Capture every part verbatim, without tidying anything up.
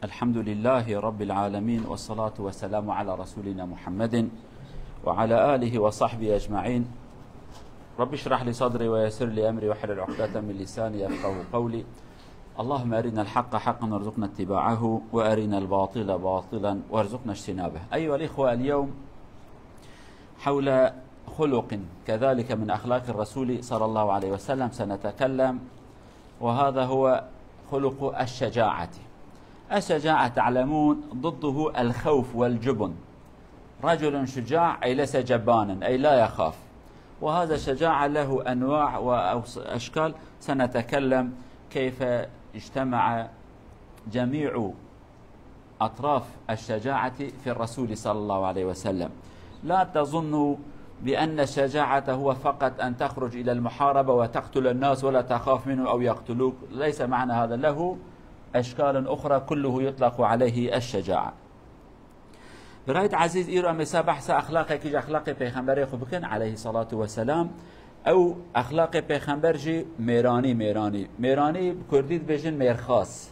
الحمد لله رب العالمين، والصلاة والسلام على رسولنا محمد وعلى آله وصحبه أجمعين. رب اشرح لي صدري ويسر لي أمري واحلل عقدة من لساني يفقهوا قولي. اللهم أرنا الحق حقا وارزقنا اتباعه، وأرنا الباطل باطلا وارزقنا اجتنابه. أيها الإخوة، اليوم حول خلق كذلك من أخلاق الرسول صلى الله عليه وسلم سنتكلم، وهذا هو خلق الشجاعة. الشجاعة تعلمون ضده الخوف والجبن. رجل شجاع أي ليس جبانا، أي لا يخاف. وهذا الشجاعة له أنواع وأشكال، سنتكلم كيف اجتمع جميع أطراف الشجاعة في الرسول صلى الله عليه وسلم. لا تظنوا بأن الشجاعة هو فقط أن تخرج إلى المحاربة وتقتل الناس ولا تخاف منه أو يقتلوك، ليس معنى هذا، له أشكال أخرى كله يطلق عليه الشجاعة. Birayt ezîz, îro em ê ser behsa exlaqekî ji exlaqê Pêxemberê xwe bikin, aleyhissalatu vesselam. Ew exlaqê Pêxember jî mêranî, mêranî. Mêranî bi kurdî dibêjin mêrxas.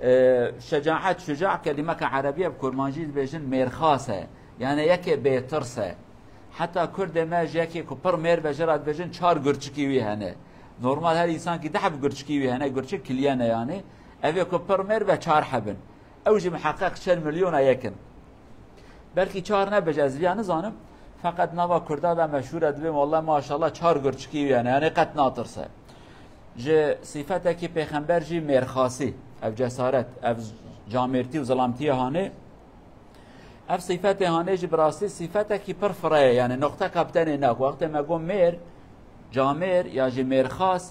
E, şecaet, şuca, kelîmeke erebî ye, bi kurmancî dibêjin mêrxas e. Yani yekê bêtirs e. Heta kurdê me ji yekê ku pir mêr be, jê re dibêjin çar gurçikî wî hene. Normal her însan kî deh bi gurçikî wî hene, gurçik kiliyene yani. Ev ê ku pir mêr be çar hebin. Ew jî miheqeq çend milyona yek in. Belkî çar nebêje, ez viya nizanim. Feqet nava Kurda de meşhûr e, dibê, "Wallah maşallah çar gurçikî wî hene, yani qet natirse." Ji sîfetekî Pêxember jî mêrxasî, ev cesaret, ev camêrtî û zilamtiyê hanê. Ev sîfetê hanê jî bi rastî sîfetekî pir fireye, yani noqteka bi tenê ne. Wextê me got mêr, camêr ya jî mêrxas,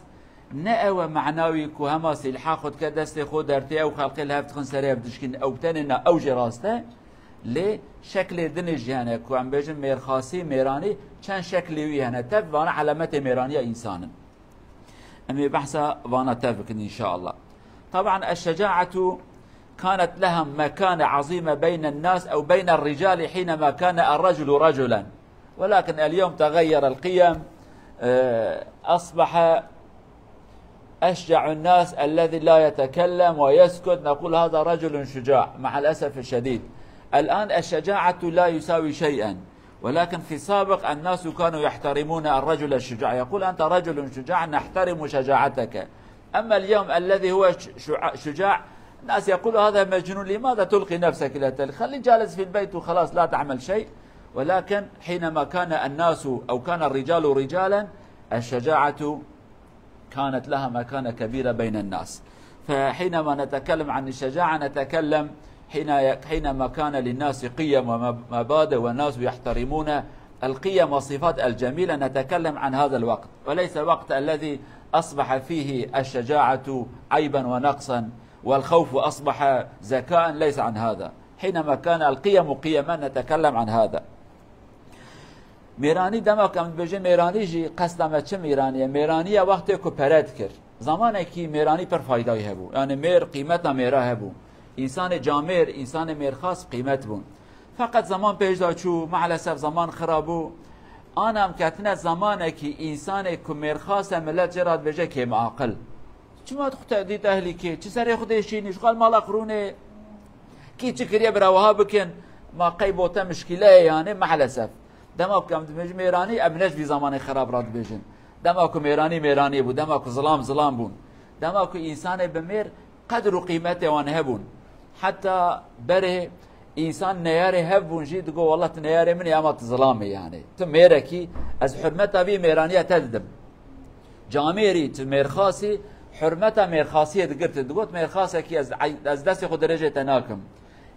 ne ew e mena wî ku hema sîlha xwe dike destê xwe dertê ew xelqê li hev dixin serê hev dişkîn, ew bi tenê ne, ew jî rast e. Lê şeklê dinê jî hene ku em bêjin mêrxasî, mêranî, çend şeklê wî hene. Tev vana elemetê mêraniya însan in. Em ê behsa vana tev bikin inşallah. طبعا الشجاعة كانت لها مكانة عظيمة بين الناس أو بين الرجال حينما كان الرجل رجلا، ولكن اليوم تغير القيم، آه، أصبح أشجع الناس الذي لا يتكلم ويسكت، نقول هذا رجل شجاع. مع الأسف الشديد، الآن الشجاعة لا يساوي شيئا، ولكن في السابق الناس كانوا يحترمون الرجل الشجاع، يقول: "أنت رجل شجاع، نحترم شجاعتك." أما اليوم الذي هو ش-، شع-، شجاع، الناس يقول: "هذا مجنون، لماذا تلقي نفسك إلى التهلكة؟ خليك جالس في البيت وخلاص، لا تعمل شيء." ولكن حينما كان الناس أو كان الرجال رجالا، الشجاعة كانت لها مكانة كبيرة بين الناس. فحينما نتكلم عن الشجاعة، نتكلم حين، حينما كان للناس قيم ومبادئ، والناس يحترمون القيم والصفات الجميلة، نتكلم عن هذا الوقت، وليس الوقت الذي أصبح فيه الشجاعة عيبا ونقصا، والخوف أصبح ذكاء، ليس عن هذا. حينما كان القيم قيما، نتكلم عن هذا. Mêranî, dema ku em dibêjin mêranî jî qesta me çi mêranî ye? Mêranî ye wextê ku pere dikir. Zamanekî mêranî pir faydayî hebû. Yani mêr, qîmeta mêra hebû. Însanê camêr, însanê mêrxas qîmet bûn. Feqet zaman pêş de çû, maalesef zaman xira bû. Ana em ketine zamanekî însanê ku mêrxas e, milet jê re dibêje kêmaqil. Çima tu xwe tedî tehlîkê? Çi serê xwe dêşînî? Ji xwe li mala qirûnê. Kî çi kiriye bira wiha bikin? Ma qey bo te mişkîle ye yani, maalesef. Dema ku em dibêjin mêranî, em ne ji vî zamanê xerab re dibêjin. Dema ku mêranî mêranî bû, dema ku zilam zilam bûn. Dema ku însanê bi mêr qedr û qîmetê wan hebûn. Heta berê însan neyarê hev bûn jî digot, "Wallah tu neyarê min î, ama tu zilam î yani. Tu mêrekî, ez hurmeta vî mêraniya te didim." Camêrî, tu mêrxasî, hurmeta mêrxasiyê digirtî. Digot, "Mêrxasekî ez, ez destê xwe dirêjê te nakim."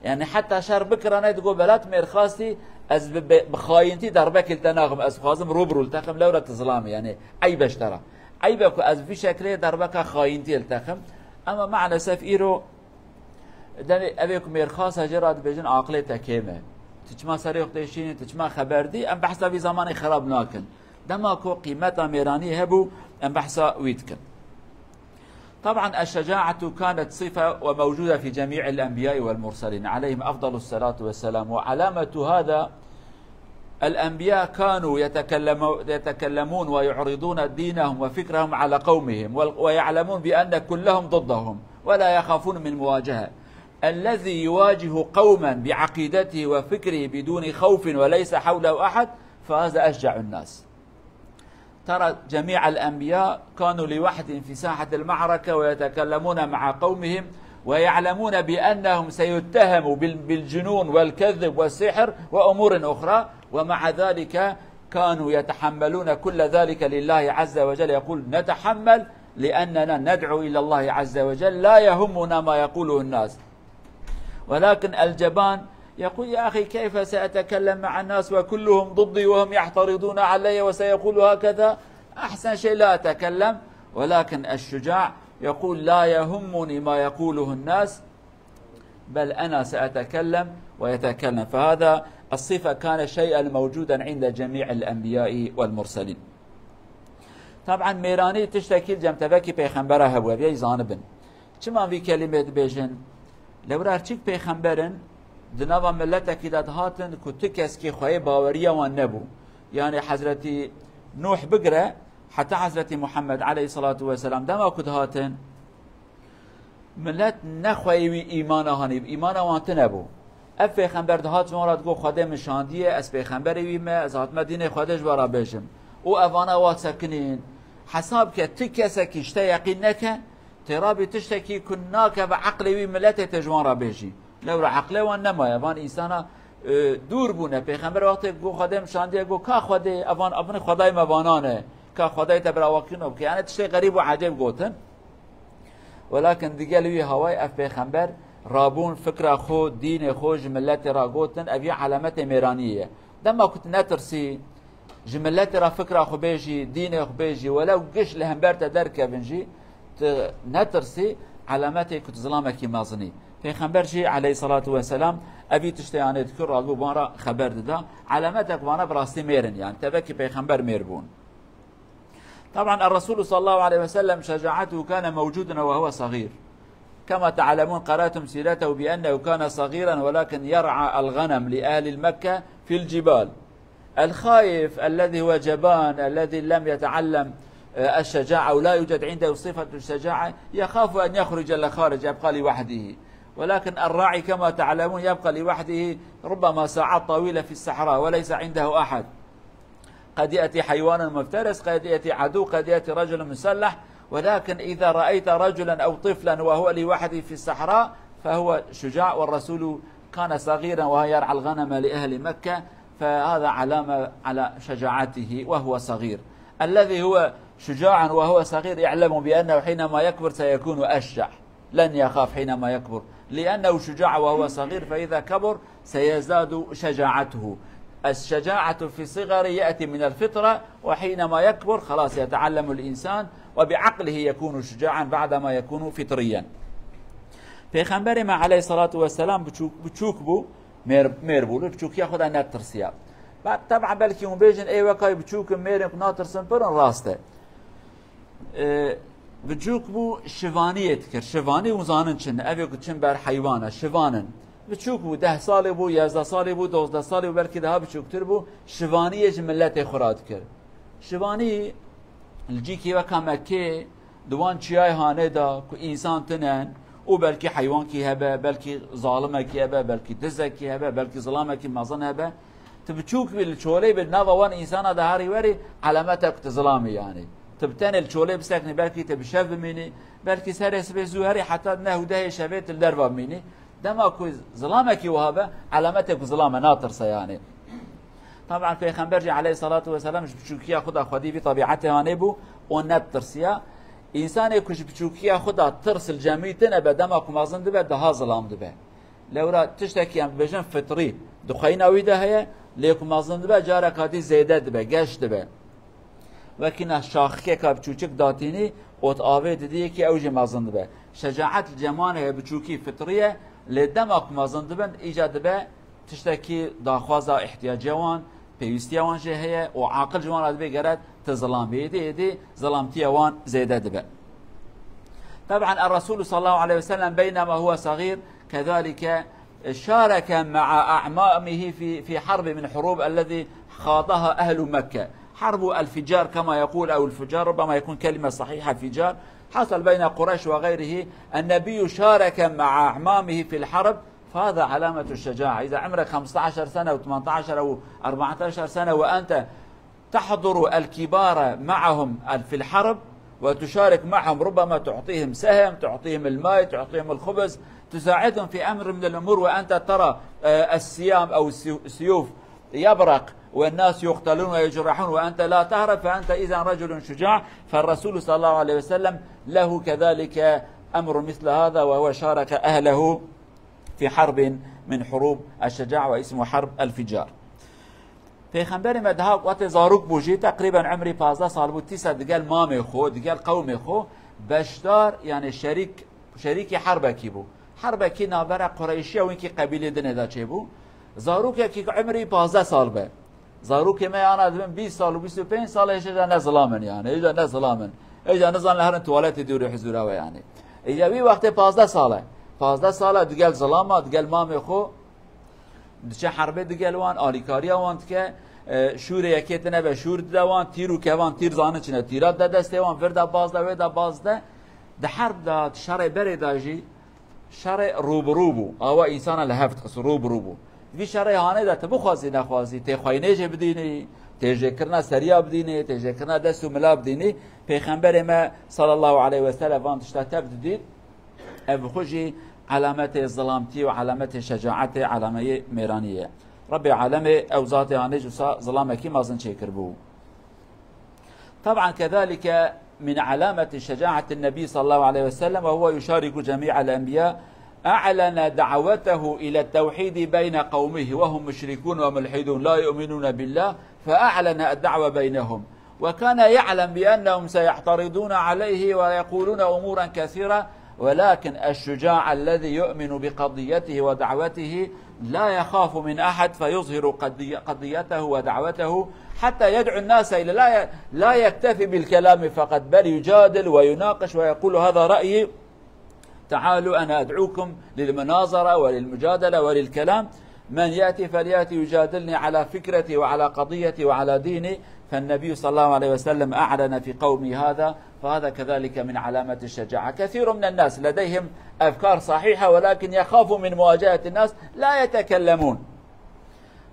Yani heta şer bikirane digot, "Bela tu mêrxas î, ez bi, bi, bi xayintî derbekê li te naxim, ez dixwazim rû bi rû li te xim, lewra tu zilam î, yani eyb e ji te re." Eyb e ku ez vî şeklê derbeka xayintiyê li te xim. Ama maalesef îro demê evê ku mêrxas e, jê re dibêjin aqilê te kêm e. Tu çima serê xwe têşînî, tu çima xeber dî, em behsa vî zamanê xerab nakin. Dema ku qîmeta mêranî hebû, em behsa wî dikin. طبعا الشجاعة كانت صفة وموجودة في جميع الأنبياء والمرسلين عليهم أفضل الصلاة والسلام، وعلامة هذا الأنبياء كانوا يتكلمو-، يتكلمون ويعرضون دينهم وفكرهم على قومهم، وال-، ويعلمون بأن كلهم ضدهم ولا يخافون من مواجهة. الذي يواجه قوما بعقيدته وفكره بدون خوف وليس حوله أحد، فهذا أشجع الناس. ترى جميع الأنبياء كانوا لوحدهم في ساحة المعركة ويتكلمون مع قومهم، ويعلمون بأنهم سيتهموا بال-، بالجنون والكذب والسحر وأمور أخرى، ومع ذلك كانوا يتحملون كل ذلك لله عز وجل. يقول: نتحمل لأننا ندعو إلى الله عز وجل، لا يهمنا ما يقوله الناس. ولكن الجبان يقول: يا أخي، كيف سأتكلم مع الناس وكلهم ضدي وهم يحترضون علي وسيقول هكذا؟ أحسن شيء لا أتكلم. ولكن الشجاع يقول: لا يهمني ما يقوله الناس، بل أنا سأتكلم ويتكلم. فهذا الصفة كان شيئا موجودا عند جميع الأنبياء والمرسلين. طبعا mêranî tiştekî cem tevekî pêxembera hebû, ev yê zanibin. Çima vî kelîmê dibêjin? Lewra çik pêxember in, di nava miletekî de dihatin ku tu keskî xweyê baweriya wan nebû. Yani Hezretî Nuh bigire heta Hezretî Muhammed aleyhissalatu vesselam dema ku dihatin, milet nexweyî wî îmana hanî, îmana wan tune bû. Ev pêxember dihat ji wan re digot: Xwedê min şandiye, ez pêxemberê wî me, ez hatime dînê Xwedê ji we re bêjim. Û evana wa sekinîn. Hesab ke ti kesekî ji te yeqîn neke, têra bî tiştekî ku nakeve eqlê wî miletê tê ji wan re bêjî. Lewra eqlê wan nemaye, van însana, e, dûr bûne. Pêxember wextê got: Xwedê min şandiye, got: Ka Xwedê, evan, evan Xwedayê me vanan e. Ka Xwedayê te bira wekîno bike. Yani tiştê xerîb û ecêb gotin. Welakin digel wî hawayê ev pêxember rabûn fikra xwe, dînê xwe ji miletê re gotin, ev ya alametê mêraniyê ye. Dema ku tu netirsî, ji miletê re fikra xwe bêjî, dînê xwe bêjî, welew giş li hember te derkevin jî, tu netirsî, alametê ku tu zilamekî mezin î. Pêxember jî aleyhissalatu vesselam evî tiştê yanê dikir, rabû wan re xeber dida. Alametek wana bi rastî mêr in, yani tevekî pêxember mêr bûn. طبعا الرسول صلى الله عليه وسلم شجاعته كان موجودا وهو صغير. كما تعلمون، قرأتم سيرته بأنه كان صغيرا ولكن يرعى الغنم لأهل مكة في الجبال. الخائف الذي هو جبان، الذي لم يتعلم، آه، الشجاعة، ولا يوجد عنده صفة الشجاعة، يخاف أن يخرج لخارج، يبقى لوحده. ولكن الراعي كما تعلمون يبقى لوحده ربما ساعات طويلة في الصحراء وليس عنده أحد. قد يأتي حيوان مفترس، قد يأتي عدو، قد يأتي رجل مسلح، ولكن إذا رأيت رجلا أو طفلا وهو لوحده في الصحراء فهو شجاع، والرسول كان صغيرا وهو يرعى الغنم لأهل مكة، فهذا علامة على شجاعته وهو صغير. الذي هو شجاع وهو صغير يعلم بأنه حينما يكبر سيكون أشجع. لن يخاف حينما يكبر، لأنه شجاع وهو صغير، فإذا كبر سيزداد شجاعته. الشجاعة في الصغر يأتي من الفطرة، وحينما يكبر خلاص يتعلم الإنسان، وبعقله يكون شجاعا بعدما يكون فطريا. Pêxemberê me aleyhissalatu vesselam biçûk, biçûk bû, mêr, mêr bû, li biçûkiya xwe de netirsiya. Ba-, teb'a belkî hûn bêjin, ê wekay biçûk in, mêr in ku natirsin, pir in, rast e. E, biçûk bû, şivaniyê dikir. Şivanî hûn zanin çi ne? Ev ê ku çin ber heywan e, şivan in. Biçûk bû, deh salê bû, yazdeh salê bû, dozdeh salê bû, belkî daha biçûktir bû. Şivaniyê ji miletê xwe re dikir. Şivanî li cîkî weka Mekkê, di wan çiyayê hanê de ku însan tinen û belkî heywankî hebe, belkî zalimekî hebe, belkî dizekî hebe, belkî zilamekî mezin hebe, tu biçûk bî, li çolê bî, nava wan însana de herî werî, elemetek tu zilam î yanî. Tu bi tenê li çolê biseknî, belkî tu bi şev bimînî, belkî serê sibê zû herî heta neh û dehê şevê tu li derva bimînî. Dema ku zilamekî wiha be, elemetê ku zilam e, natirse yanî. Taban Pêxember jî aleyhissalatu vesselam ji biçûkiya xwe de xwedî vî tebîetê hanê bû û netirsiya. Însanê ku ji biçûkiya xwe de tirs li cem wî tune be, dema ku mezin dibe, daha zilam dibe. Lewra tiştekî em dibêjin fitrî di xweyna wî de heye, lê ku mezin dibe, careka dî zêde dibe, geş dibe. Wekî na şaxikeka biçûçik datînî û tu avê didî yekî, ew jî mezin dibe. Şecaet li cem wan heye, biçûkî fitrî ye, lê dema ku mezin dibin, îca dibe tiştekî daxwaza îhtiyacê wan, pêwîstiya wan jê heye û aqil ji wan re dibê gerek tu zilam bî. Êdî, êdî zilamtiya wan zêde dibe. Taban, er-Resûl sallallahu aleyhi ve sellem beynema huve sagîr, kezalike şareke ma'a a'mamihi fi, fi harbi min hurub ellezî khadaha ehlu Mekke. Harbu el-ficar kema yekul, ew el-ficar, rubbema yekun kelime sahiha, ficar. حصل بين قريش وغيره، النبي شارك مع أعمامه في الحرب، فهذا علامة الشجاعة. إذا عمرك خمستعش سنة و18 أو أربعتعش سنة وأنت تحضر الكبار معهم في الحرب وتشارك معهم، ربما تعطيهم سهم، تعطيهم الماء، تعطيهم الخبز، تساعدهم في أمر من الأمور، وأنت ترى، آه، السيام أو السيو-، السيوف يبرق والناس يقتلون ويجرحون وأنت لا تهرب، فأنت إذا رجل شجاع. فالرسول صلى الله عليه وسلم له كذلك أمر مثل هذا، وهو شارك أهله في حرب من حروب الشجاعة واسمه حرب الفجار. Pêxemberê me daha wextê zarok bû jî, teqrîben emrî pazdeh sal bû, tîsa digel mamê xwe, digel qewmê xwe beşdar, yani şerîk, şerîkî herbekî bû. Herbekî navbera Qureyşiya û hinkî qebîlê dinê de çêbû. Zarokekî ku emrî pazdeh sal be. Zarokê me ana dibin bîst sal û bîst û pênc sal, hêja ne zilam in yani, hêja ne zilam in. Hêja nizanin herin tuwaletê dûrê huzûra we yani. Îca wî wextê pazdeh sal e. Pazdeh sal e digel zilama, digel mamê xwe. Diçe herbê digel wan, alîkariya wan dike, e, şûrê yekê tine be, şûr dide wan, tîr û kevan, tîr zanin çine, tîra de destê wan, vir de baz de, wê de baz de. Di herb de, di şerê berê de jî, şerê rû bi rû bû. Awa însana li hev dixist, rû bi rû bû. Vî şerê hanê de tu bixwazî nexwazî, tê xweynê jê bidînî, tê jêkirina seriya bidînî, tê jêkirina dest û mila bidînî. Pêxemberê me sallallahu aleyhi ve sellem van tişta tev didît. Ev bi xwe jî alametê zilamtî û alametê şecaetê, alameyê mêranî ye. Rebbê alemê ew zatê hanê ji wisa zilamekî mezin çêkiribû. طبعا كذلك من علامة شجاعة النبي صلى الله عليه وسلم وهو يشارك جميع الأنبياء، أعلن دعوته إلى التوحيد بين قومه وهم مشركون وملحدون لا يؤمنون بالله، فأعلن الدعوة بينهم. وكان يعلم بأنهم سيعترضون عليه ويقولون أمورا كثيرة، ولكن الشجاع الذي يؤمن بقضيته ودعوته لا يخاف من أحد فيظهر قضي-، قضيته ودعوته حتى يدعو الناس إلى، لا ي-، لا يكتفي بالكلام فقط، بل يجادل ويناقش ويقول: "هذا رأيي، تعالوا أنا أدعوكم للمناظرة وللمجادلة وللكلام، من يأتي فليأتي يجادلني على فكرتي وعلى قضيتي وعلى ديني." فالنبي صلى الله عليه وسلم أعلن في قومه هذا، فهذا كذلك من علامة الشجاعة. كثير من الناس لديهم أفكار صحيحة ولكن يخافوا من مواجهة الناس، لا يتكلمون.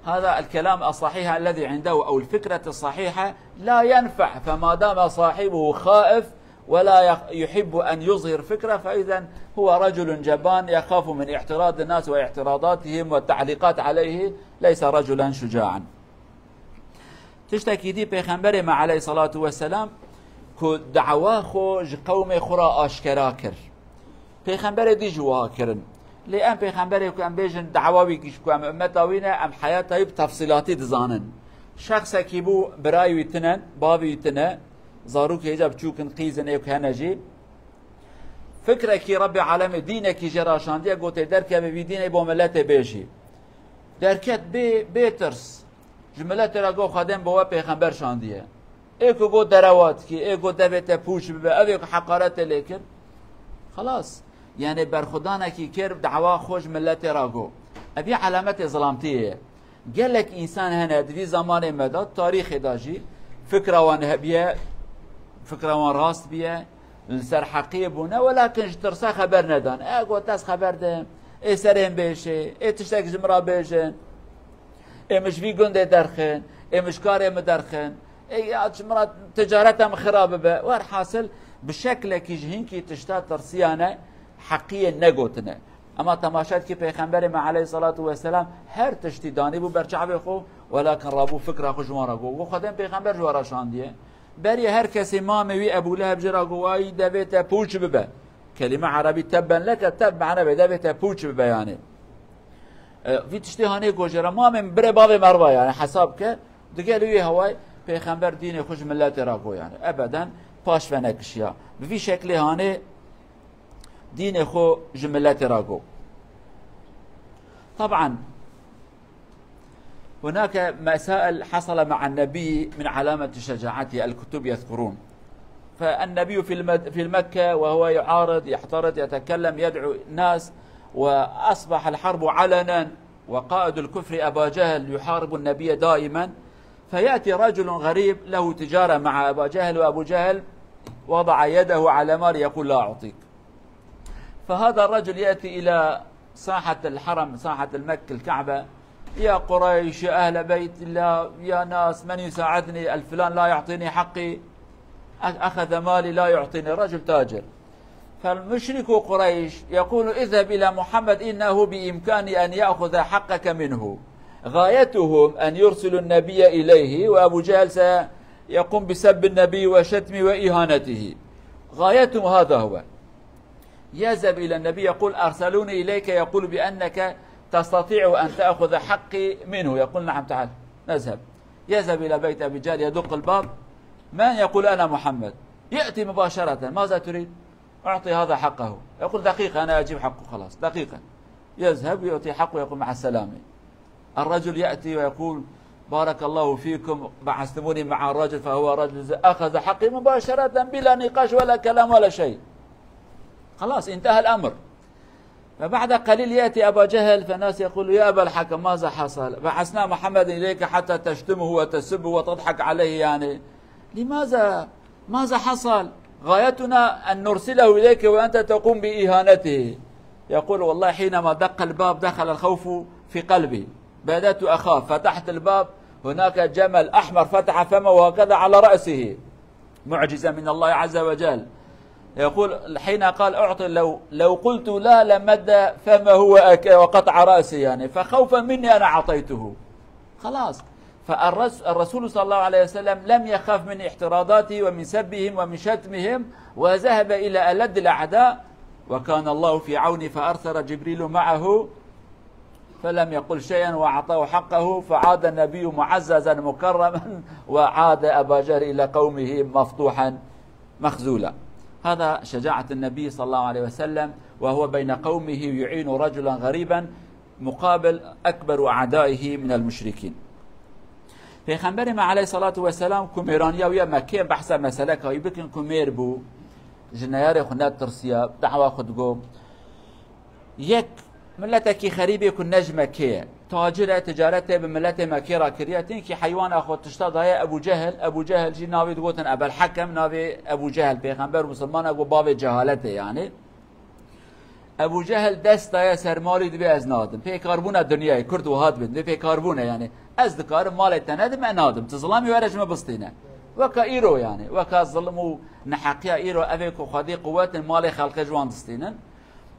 هذا الكلام الصحيح الذي عنده أو الفكرة الصحيحة لا ينفع، فما دام صاحبه خائف ولا يخ-، يحب أن يظهر فكرة، فإذا هو رجل جبان يخاف من اعتراض الناس واعتراضاتهم والتعليقات عليه، ليس رجلا شجاعا. Tiştekî dî Pêxemberê me aleyhissalatu vesselam ku dawa xwe ji qewmê xwe re aşkera kir. Pêxemberê dî jî wiha kirin. Lê em pêxemberê ku em bêjin dawa wî ku em ummeta wî ne, em heyata wî bi tefsîlatî dizanin. Şexsekî bû, birayê wî tine, bavê wî tine, zarokê hêja biçûk in, qîz in, ê ku hene jî. Fikrekî Rebbê alemê, dînekî jê re şandiye, gotê derkeve vî dînê bo miletê bêjî. Derket bê, bê tirs. Ji miletê re got, Xwedê min bo we pêxember şandiye. Ê ku got derewa dikî, ê got devê te pûç bibe, ev ê ku heqaretê lê kir. Xelas. Yani berxwedanekî kir, dawa xwe ji miletê re got. Ev yê alametê zilamtiyê ye. Gelek însan hene di vî zamanê me de, tarîxê de jî fikra wan hebiye, fikra wan rast biye, li ser heqiyê bûne, welakin ji tirsa xeber nedan. E got ez xeber dim, ê serê min bêşê, ê tiştek ji min re bêjin. Ê min ji vî gundê derxin, ê min ji karê min derxin, ê ya ji min re ticareta min xira bibe. Werhasil bi şeklekî ji hinkî tişta tirsiyane heqiyê negotine. Ema temaşe dikî Pêxemberê me aleyhissalatu vesselam her tiştî danîbû ber çavê xwe, welakin rabû fikra xwe ji wan re got. Got Xwedê min pêxember ji we re şandiye. Berî her kesê mamê wî Ebû Leheb jê re got, "Wayî devê te pûç bibe." Kelîme erebî tebben leke, teb mane be, devê te pûç bibe yani. E, vî tiştê hanê got jê re, "Mamê min birê bavê me re ba yani, hesab ke." Digel wî heway pêxember dînê xwe ji miletê re got yani. Ebeden paş venekişiya. Bi vî şeklê hanê dînê xwe ji miletê re got. Taban, هناك مسائل حصل مع النبي من علامة شجاعته، الكتب يذكرون. فالنبي في المد-، في المكة وهو يعارض، يحترض، يتكلم، يدعو الناس، وأصبح الحرب علنا، وقائد الكفر أبا جهل يحارب النبي دائما، فيأتي رجل غريب له تجارة مع أبا جهل، وأبو جهل وضع يده على مالي يقول: لا أعطيك. فهذا الرجل يأتي إلى ساحة الحرم، ساحة المكة، الكعبة: يا قريش، يا أهل بيت الله، يا ناس، من يساعدني؟ الفلان لا يعطيني حقي، أخذ مالي، لا يعطيني. رجل تاجر. فالمشرك قريش يقول: اذهب إلى محمد، إنه بإمكانه أن يأخذ حقك منه. غايتهم أن يرسلوا النبي إليه، وأبو جهل سيقوم بسب النبي وشتمه وإهانته. غايتهم هذا هو. يذهب إلى النبي يقول: أرسلوني إليك، يقول بأنك تستطيع أن تأخذ حقي منه. يقول: نعم، تعال، نذهب. يذهب إلى بيت أبي جهل، يدق الباب. من؟ يقول: أنا محمد. يأتي مباشرة: ماذا تريد؟ أعطي هذا حقه. يقول: دقيقة، أنا أجيب حقه، خلاص، دقيقة. يذهب ويعطي حقه، يقول: مع السلامة. الرجل يأتي ويقول: بارك الله فيكم، بعثتموني مع الرجل، فهو رجل أخذ حقي مباشرة بلا نقاش ولا كلام ولا شيء. خلاص، انتهى الأمر. فبعد قليل يأتي أبا جهل، فالناس يقول: يا أبا الحكم، ماذا حصل؟ بعثنا محمد إليك حتى تشتمه وتسبه وتضحك عليه، يعني، لماذا؟ ماذا حصل؟ غايتنا أن نرسله إليك وأنت تقوم بإهانته. يقول: والله حينما دق الباب دخل الخوف في قلبي، بدأت أخاف، فتحت الباب، هناك جمل أحمر فتح فمه هكذا على رأسه، معجزة من الله عز وجل. يقول: حين قال أعطي، لو، لو قلت لا لمد فمه وأك-، وقطع رأسي، يعني، فخوفا مني أنا أعطيته. خلاص. فالرس-، الرسول صلى الله عليه وسلم لم يخاف من احتراضاته ومن سبهم ومن شتمهم، وذهب إلى ألد الأعداء، وكان الله في عونه، فأرسل جبريل معه فلم يقل شيئا وأعطاه حقه، فعاد النبي معززا مكرما، وعاد أبا جهل إلى قومه مفضوحا مخذولا. هذا شجاعة النبي صلى الله عليه وسلم، وهو بين قومه يعين رجلا غريبا مقابل أكبر أعدائه من المشركين. Pêxemberê me aleyhissalatu vesselam ku mêraniya wî ya Mekkê, behsa meseleka wî bikin ku mêr bû, ji neyarê xwe netirsiya, dehwa xwe digo. Yek miletekî xerîbê ku ne ji Mekkê ye, tacir e, ticaretê bi miletê Mekkê re kiriye, tinkî heywana xwe tişta daye Ebû Cehil. Ebû Cehil jî navê digotin Ebel Hekem, navê Ebû Cehil pêxember û misilmana got bavê cehaletê, yani. Ebû Cehil dest daye ser malî, dibê ez nadim. Pêkarbûna dinyayê, kurt wiha dibin, dibê pêkarbûne, yani. Ez dikarim malê te nedim, e nadim. Tu zilamî were ji min bistîne. Weka îro, yani. Weka zilim û neheqiya îro, ev ê ku xwedî quwet in, malê xelkê ji wan distînin.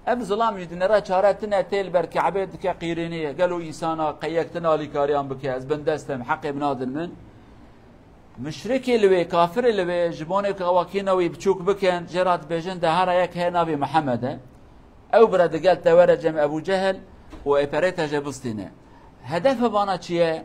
Ev zilam jî dinêre çare tine, tê li ber Ke'bê dike qîrîniyê. Gelo însana qeyek tune alîkariyan bike, ez bindest im, heqê min nadin min. Muşrikê li wê, kafirê li wê, ji bonê ku awakîna wî biçûk bikin, jê re dibêjin, de hera yek heye navê Mihemed e. Ew bira digel te were cem Ebû Cehil û ê perê te jê bistîne. Hedefe vana çi ye?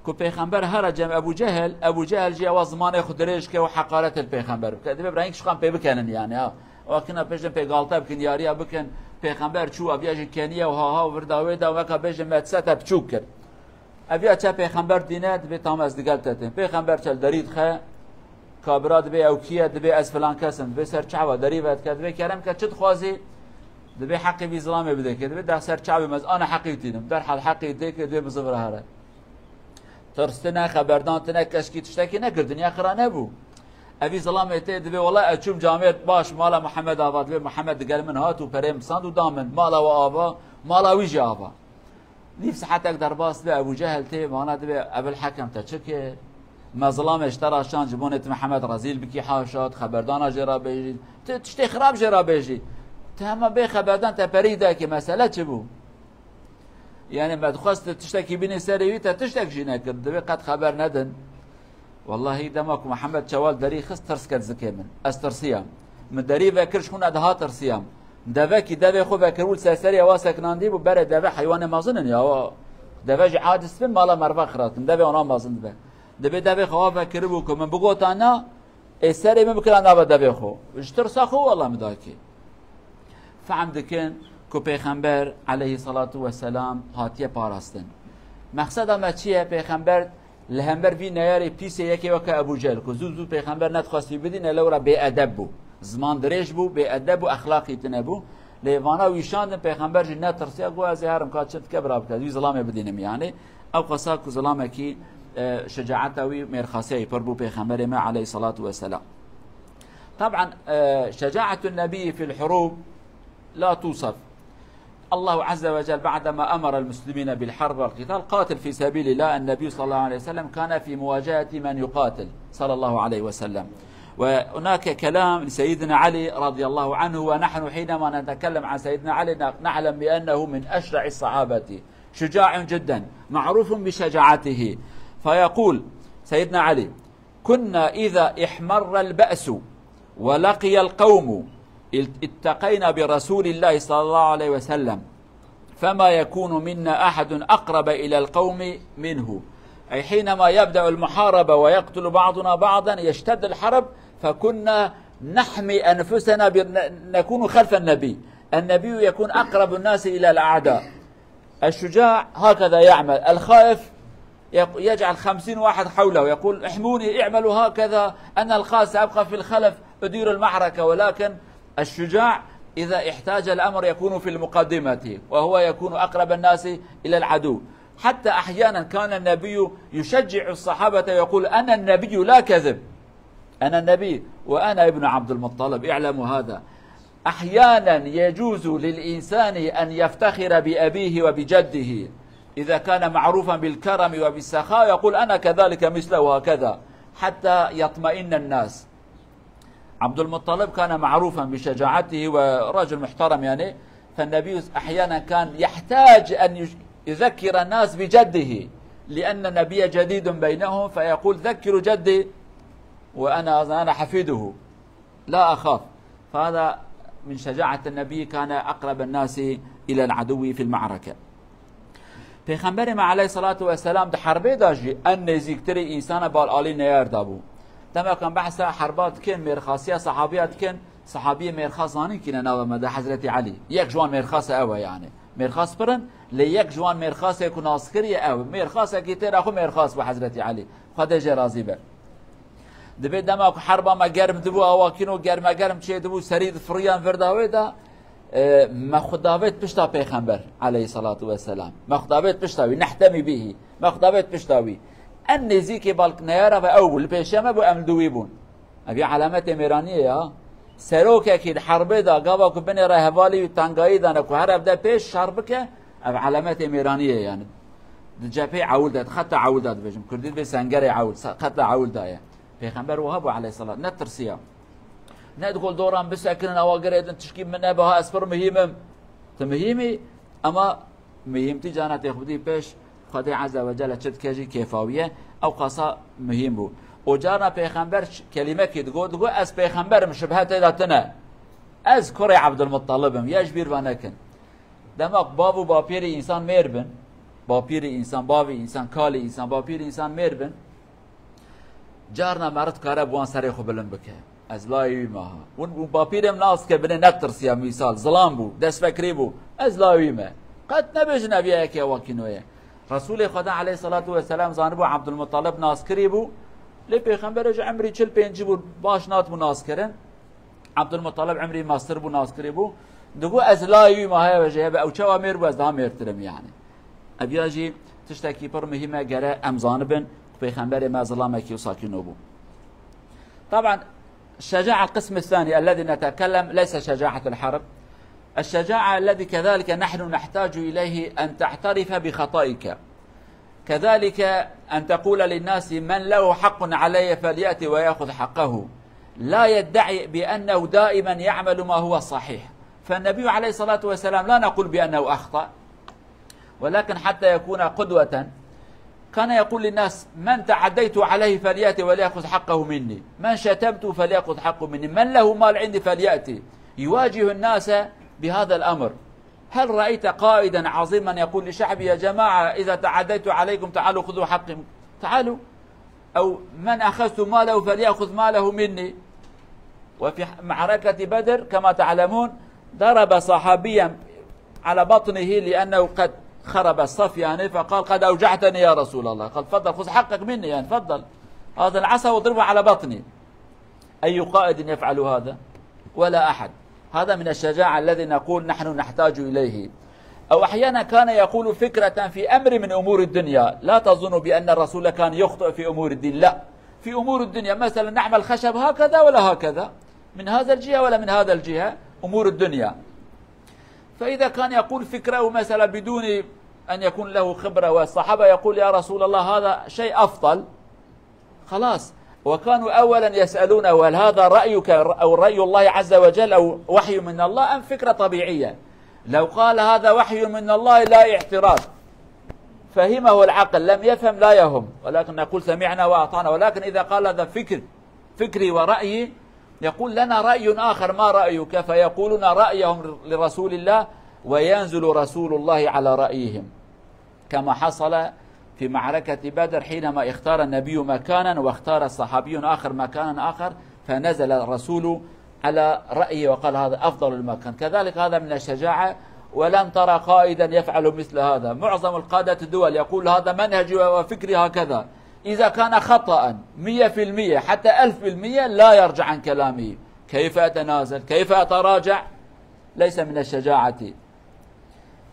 Ku pêxember here cem Ebû Cehil, Ebû Cehil jî ewa zimanê xwe dirêj ke û heqaret li pêxember bike. Divê birayîn kişkan pê bikenin, yani, ha. Awakîna pêjin pê galte bikin, yariya bikin. Pêxember çû, eviya jî keniye û ha ha û virda wê da, weka bêjin me dise te biçûk kir. Eviya çe pêxember dîne, dibê tam ez digel te tim. Pêxember çe li derî dixe, kabira dibê ew kî ye, dibê ez filan kes im, dibê ser çawa derî vedike, dibê kerem ke çi dixwazî, dibê heqê vî zilamê bidê ke, dibê de ser çavê me ez ana heqî tînim. Derhal heqî tê ke dibê bi zivira here. Tirs tine, xeberdan tine, keşkî tiştekî nekir, dinya xira nebû. Evî zilamê tê dibê wela ez çûm camêrd baş mala Mihemed Ava, dibê Mihemed digel min hat û perê min sand û da min, mala we ava, mala wî jî ava. Nîv saetek derbas dibe, Ebû Cehil tê, vana dibê, Ebil Hekem, te çi kir? Me zilamê ji te re şand, ji bo nê tu Mihemed rezîl bikî, haşa, tu xeberdana jê re bêjî, tu tiştê xirab jê re bêjî. Tu hema bê xeberdan te perî dekî, mesele çi bû? Yani me dixwest tu tiştekî bînî serê wî, te tiştek jî nekir. Divê qet xeber nedin. Wellahî dema ku Mihemed çawa li derî xist, tirs ket zikê min. Ez tirsiyam. Min derî vekir, ji xwe ne daha tirsiyam. Devekî devê xwe vekiribû li ser serê wa sekinandî bû, berê deve heywanê mezin in ya. Deve jî aciz bin, mala merva xiratin. Devê wana mezin dibe. Dibê devê xwe wa vekiribû ku min bigota na, ê serê min bikira nava devê xwe. Ji tirsa xwe wela min dakê. Fehm dikin ku Pêxember aleyhissalatu vesselam hatiye parastin. Mexseda me çi ye? Pêxember li hember vî neyarê pîsê yekê weke Ebû Cehil ku zû zû Pêxember nedixwest wî bidîne, lewra bêedeb bû. Ziman dirêj bû, bêedeb bû, exlaqî tune bû. Lê vana wî şandin, Pêxember jî netirsiya, got, ez ê herim ka çi dike bira bike, ez wî zilamê bidînim, yani. Ew qasa ku zilamekî, e, şecaeta wî, mêrxasiya wî pir bû Pêxemberê me aleyhissalatu vesselam. طبعا، آه، شجاعة النبي في الحروب لا توصف. الله عز وجل بعدما أمر المسلمين بالحرب والقتال، قاتل في سبيل الله، النبي صلى الله عليه وسلم كان في مواجهة من يقاتل صلى الله عليه وسلم. وهناك كلام لسيدنا علي رضي الله عنه، ونحن حينما نتكلم عن سيدنا علي نعلم بأنه من أشجع الصحابة، شجاع جدا، معروف بشجاعته. فيقول سيدنا علي: كنا إذا احمر البأس ولقي القوم التقينا برسول الله صلى الله عليه وسلم، فما يكون منا أحد أقرب إلى القوم منه. أي حينما يبدأ المحاربة ويقتل بعضنا بعضا، يشتد الحرب، فكنا نحمي أنفسنا بأن نكون خلف النبي. النبي يكون أقرب الناس إلى الأعداء. الشجاع هكذا يعمل، الخائف يق-، يجعل خمسين واحد حوله يقول: "احموني، اعملوا هكذا، أنا القائد سأبقى في الخلف أدير المعركة"، ولكن الشجاع إذا احتاج الأمر يكون في المقدمة، وهو يكون أقرب الناس إلى العدو. حتى أحيانا كان النبي يشجع الصحابة يقول: "أنا النبي لا كذب، أنا النبي وأنا ابن عبد المطلب، اعلموا هذا". أحيانا يجوز للإنسان أن يفتخر بأبيه وبجده إذا كان معروفا بالكرم وبالسخاء، يقول: "أنا كذلك مثله"، هكذا حتى يطمئن الناس. عبد المطلب كان معروفا بشجاعته ورجل محترم يعني، فالنبي أحيانا كان يحتاج أن يش-، يذكر الناس بجده، لأن النبي جديد بينهم، فيقول: "ذكروا جدي"، وأنا، أنا حفيده، لا أخاف. فهذا من شجاعة النبي، كان أقرب الناس إلى العدو في المعركة. Pêxemberê me aleyhissalatu vesselam di herbê de jî en nêzîktirî însana bal alî neyar dabû. Dema ku em behsa herba dikin, mêrxasiya sahabiya dikin, sahabiyê mêrxas zanîn kî ne nava me de? Hezretî Elî. Yek ji wan mêrxas ew e yani. Mêrxas pir in, lê yek ji wan mêrxasê ku nas kiriye ew. Mêrxasekî têra xwe mêrxas bû Hezretî Elî. Xwedê jê razî be. Dibê dema ku herba me germ dibû, awa kîno germe germ çê dibû, serî difiriyan vir dawê de, e, me xwe davêt pişta Pêxember aleyhissalatu vesselam. Me xwe davêt pişta wî, nehtemî bihî. Me xwe davêt pişta wî. En nêzîkê balk neyara ve ew bû, li pêşiya me bû, em li dû wî bûn. Ev ya alametê mêraniyê ya. Serokekî di herbê de gava ku binêre hevalî wî tengayî dane ku her ev de pêş şer bike, ev alametê mêraniyê yani. Di cephê ewil de, di xeta ewil de dibêjim. Kurdî dibê sengerê ewil, se-, xeta ewil de ye. Pêxember wiha bû aleyhisselam. Netirsiya. Ne digol doran bisekinin, awa girêdin, tişkî min nebe, ha ez pir muhîm im. Tu muhîm î, ema muhîmtî carna têxubitî pêş Xwedê Azze ve Celle çi dike jî kêfa wî ye. Ew qasa muhîm bû. Û carna Pêxember ç-, kelîmekî digot, digot, "Ez pêxember im, şibhe tê de tune. Ez kurê Ebdulmuttalib im." Ya ji bîr ve nekin. Dema ku bav û bapîrê însan mêr bin, bapîrê însan, bavê însan, kalê însan, bapîrê însan mêr bin, carna meriv dikare bi wan serê xwe bilind bike. "Ez layê wî me ha." Hûn, hûn bapîrê min nas dike, binê netirsiya, mîsal, zilam bû, destvekrê bû. "Ez layê wî me." Qet nebêjin ev ya yekê ewa kîno ye. Resûlê Xweda aleyhissalatu vesselam zanibû Ebdulmuttalib naskirî bû. Lê Pêxemberê ji emrî çil pêncî bû, baş natibû naskirin. Ebdulmuttalib emrî mestir bû, naskirî bû. Digot, "Ez layê wî me ha, ew jê hebe, ew çawa mêr bû, ez daha mêrtir im yani." Ev ya jî tiştekî pir muhîm e, gere em zanibin ku Pêxemberê me zilamekî wisa kîno bû. طبعا، الشجاعة القسم الثاني الذي نتكلم ليس شجاعة الحرب. الشجاعة الذي كذلك نحن نحتاج إليه أن تعترف بخطئك. كذلك أن تقول للناس: "من له حق علي فليأت ويأخذ حقه." لا يدعي بأنه دائما يعمل ما هو صحيح. فالنبي عليه الصلاة والسلام لا نقول بأنه أخطأ، ولكن حتى يكون قدوة كان يقول للناس: "من تعديت عليه فليأت وليأخذ حقه مني، من شتمت فليأخذ حقه مني، من له مال عندي فليأتي." يواجه الناس بهذا الأمر. هل رأيت قائدا عظيما يقول لشعبه: "يا جماعة، إذا تعديت عليكم تعالوا خذوا حقي"؟ تعالوا. أو: "من أخذت ماله فليأخذ ماله مني". وفي معركة بدر كما تعلمون ضرب صحابيا على بطنه لأنه قد خرب الصف، يعني، فقال: "قد أوجعتني يا رسول الله". قال: "تفضل، خذ حقك مني، يعني، تفضل. هذا العصا واضربه على بطني". أي قائد يفعل هذا؟ ولا أحد. هذا من الشجاعة الذي نقول نحن نحتاج إليه. أو أحيانا كان يقول فكرة في أمر من أمور الدنيا، لا تظن بأن الرسول كان يخطئ في أمور الدين، لا، في أمور الدنيا، مثلا نعمل خشب هكذا ولا هكذا، من هذا الجهة ولا من هذا الجهة، أمور الدنيا. فإذا كان يقول فكرة ومسألة بدون أن يكون له خبرة، والصحابة يقول: "يا رسول الله، هذا شيء أفضل." خلاص. وكانوا أولا يسألونه: "هل هذا رأيك أو رأي الله عز وجل أو وحي من الله أم فكرة طبيعية؟" لو قال: "هذا وحي من الله"، لا اعتراض، فهمه العقل، لم يفهم لا يهم، ولكن نقول: "سمعنا وأطعنا". ولكن إذا قال: "هذا فكر، فكري ورأيي"، يقول: "لنا رأي آخر، ما رأيك؟" فيقولون رأيهم لرسول الله، وينزل رسول الله على رأيهم، كما حصل في معركة بدر حينما اختار النبي مكانا واختار الصحابي آخر مكانا آخر، فنزل الرسول على رأيه وقال: "هذا أفضل المكان". كذلك هذا من الشجاعة، ولن ترى قائدا يفعل مثل هذا. معظم القادة الدول يقول: "هذا منهجي وفكري هكذا". إذا كان خطأ مية في المية حتى ألف في المية، لا يرجع عن كلامه. كيف أتنازل؟ كيف أتراجع؟ ليس من الشجاعة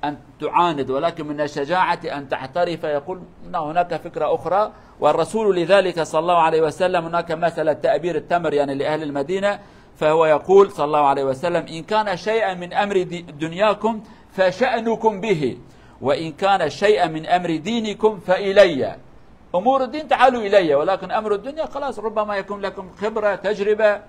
أن تعاند، ولكن من الشجاعة أن تعترف، يقول: "لا، هناك فكرة أخرى". والرسول لذلك صلى الله عليه وسلم، هناك مثل تأبير التمر، يعني، لأهل المدينة، فهو يقول صلى الله عليه وسلم: "إن كان شيئا من أمر دي-، دنياكم فشأنكم به، وإن كان شيئا من أمر دينكم فإلي. أمور الدين تعالوا إلي، ولكن أمر الدنيا خلاص، ربما يكون لكم خبرة، تجربة".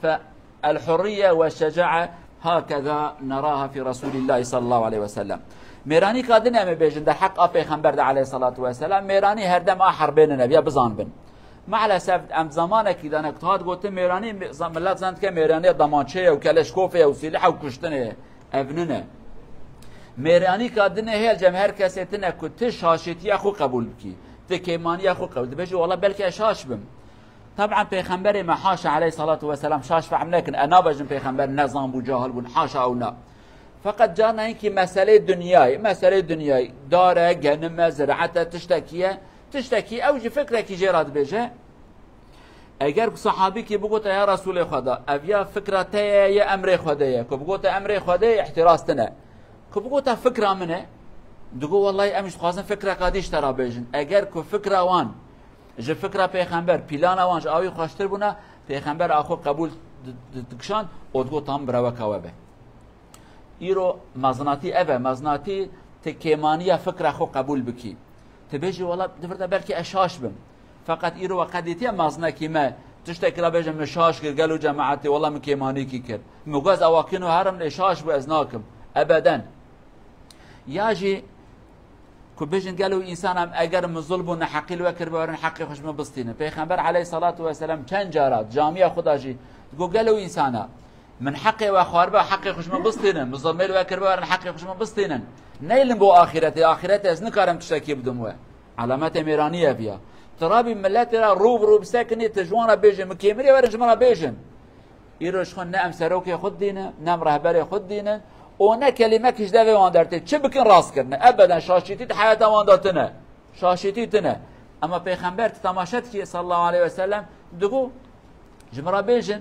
فالحرية والشجاعة هكذا نراها في رسول الله صلى الله عليه وسلم. Mêranîka din em ê bêjin derheqa Pêxember de aleyhissalatu vesselam, mêranî her dem a herbê nine, biya bizanibin. Maalesef em zamanekî de ne, ku hat gotin mêranî, milet zan dike mêranî demançeyê û keleşkofê û sîleh û kuştinê ye. Ev nine. Mêranîka din ê hêl cem her kesê tine ku ti şaşîtiya xwe qebûl bikî, ti kêmaniya xwe qebûl. Dibêjî: "Wala belkî ez şaş bim." Taban Pêxemberê me, haşa, aleyhissalatu vesselam, şaş fehm nekin. E, nabêjin Pêxember nezan bû, cahil bûn. Haşa ew na. Feqet carna hinkî meselê dinyayê, meselê dinyayê, dar e, genim e, ziraet e, tiştekî ye, tiştekî ew jî fikrekî jê re dibêje. Eger ku sahabîkî bigota: "Ya Resûlê Xweda, ev ya fikra te ye, ya emrê Xwedê ye?" Ku bigota: "Emrê Xwedê ye", îhtiraz tine. Ku bigota: "Fikra min e", digo: "Wellahî em jî dixwazin fikreka dî ji te re bêjin." Eger ku fikra wan ji fikra Pêxember, plana wan ji awî xweştir bûna, Pêxember a xwe qebûl di-, di-, dikişand û digot: "Tam bireweka we be." Îro mezinatî ev e, mezinatî ti kêmaniya fikra xwe qebûl bikî. Ti bêjî: "Wela di vir de belkî ez şaş bim." Feqet îro we qedîtiye mezinekî me tiştekî re bêje: "Min şaş kir, gelo cemaetê, wela min kêmanîkî kir. Min got ez awakîno herim, lê şaş bû, ez nakim." Ebeden. Ya jî ku bêjin: "Gelo însan em eger min zulm û neheqî li we kiribe, werin heqê xwe ji min bistînin." Pêxember aleyhissalatu vesselam çend cara camiya xwe de jî digot: "Gelo însana, min heqê we xwaribe, heqê xwe ji min bistînin, min zulmê li we kiribe, werin heqê xwe ji min bistînin. Neylin bo axîretê, axîretê ez nikarim tiştekî bidim we." Alametê mêranî ev ya. Tu rabî miletê re rû bi rû bisekinî, tu ji wan re bêjî: "Min kêmiriye, werin ji min re bêjin." Îro ji xwe ne em serokê xwe didînin, ne em rehberê xwe didînin û ne kelîmekî ji devê wan dertê. Çi bikin rast kirine. Ebeden şaşîtî di heyata wan de tine. Şaşîtî tine. Ema Pêxember, tu temaşe dikî sallallahu aleyhi ve sellem, digo: "Ji min re bêjin."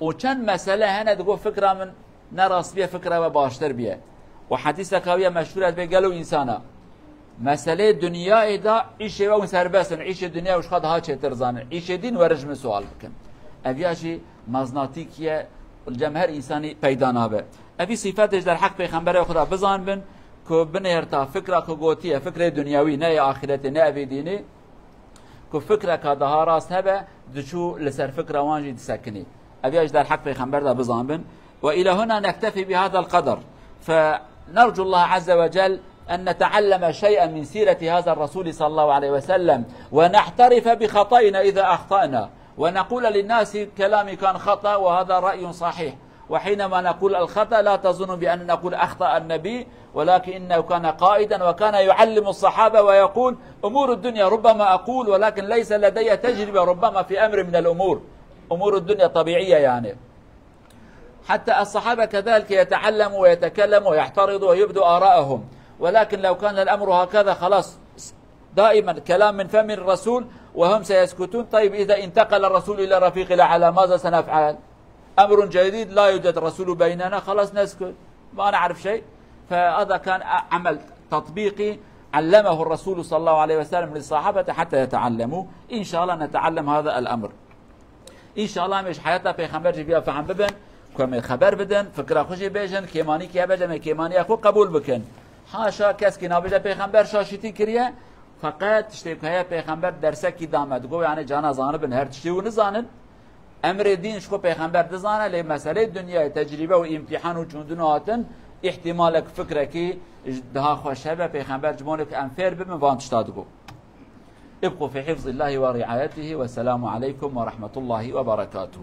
Û çend mesele hene digo: "Fikra min ne rast biye, fikra we baştir biye." Û hedîseka wî ye meşhûr, ez bê: "Gelo însana, meseleyê dinyayê de îşê we hûn serbest in, îşê dinya û ji xwe daha çêtir zanin, îşê dîn werin ji min sual bikin." Ev ya jî mezinatîkî ye, li cem her însanî peyda nabe. Evî sîfetê ji derheq Pêxemberê xwe de bizanibin ku binêrta fikra ku gotiye, fikrê dinyawî, ne yê axîretê, ne evê dînî, ku fikreka daha rast hebe, diçû li ser fikra wan jî disekinî. Ev ya ji derheq Pêxember de bizanibin. وإلى هنا نكتفي بهذا القدر. فنرجو الله عز وجل أن نتعلم شيئا من سيرة هذا الرسول صلى الله عليه وسلم، ونعترف بخطئنا إذا أخطأنا، ونقول للناس كلامي كان خطأ وهذا رأي صحيح. وحينما نقول الخطأ لا تظن بأن نقول أخطأ النبي، ولكن إنه كان قائدا وكان يعلم الصحابة ويقول: "أمور الدنيا ربما أقول ولكن ليس لدي تجربة، ربما في أمر من الأمور". أمور الدنيا طبيعية يعني. حتى الصحابة كذلك يتعلموا ويتكلموا ويعترضوا ويبدوا آراءهم، ولكن لو كان الأمر هكذا خلاص، دائما كلام من فم الرسول وهم سيسكتون. طيب، إذا انتقل الرسول إلى رفيق الأعلى ماذا سنفعل؟ أمر جديد، لا يوجد رسول بيننا، خلاص نسكت، ما نعرف شيء. فهذا كان عمل تطبيقي علمه الرسول صلى الله عليه وسلم للصحابة حتى يتعلموا. إن شاء الله نتعلم هذا الأمر. Înşallah em ê ji heyata Pêxember jî viya fehm bibin, ku em ê xeber bidin, fikra xwe jî bêjin, kêmanîkî hebe de em ê kêmaniya xwe qebûl bikin. Haşa keskî nabêje Pêxember şaşîtî kiriye, feqet tiştê ku heye Pêxember dersekî da me, digo, yani cana zanibin her tiştê û nizanin. Emrê dîn ji xwe Pêxember dizane, lê meseleyê dinyayê, tecrîbe û îmtîhan û çûndin û hatin, îhtimalek fikrekî daha xweş hebe, Pêxember ji bo ku em fêr bibin van tişta digo. ابقوا في حفظ الله ورعايته، والسلام عليكم ورحمة الله وبركاته.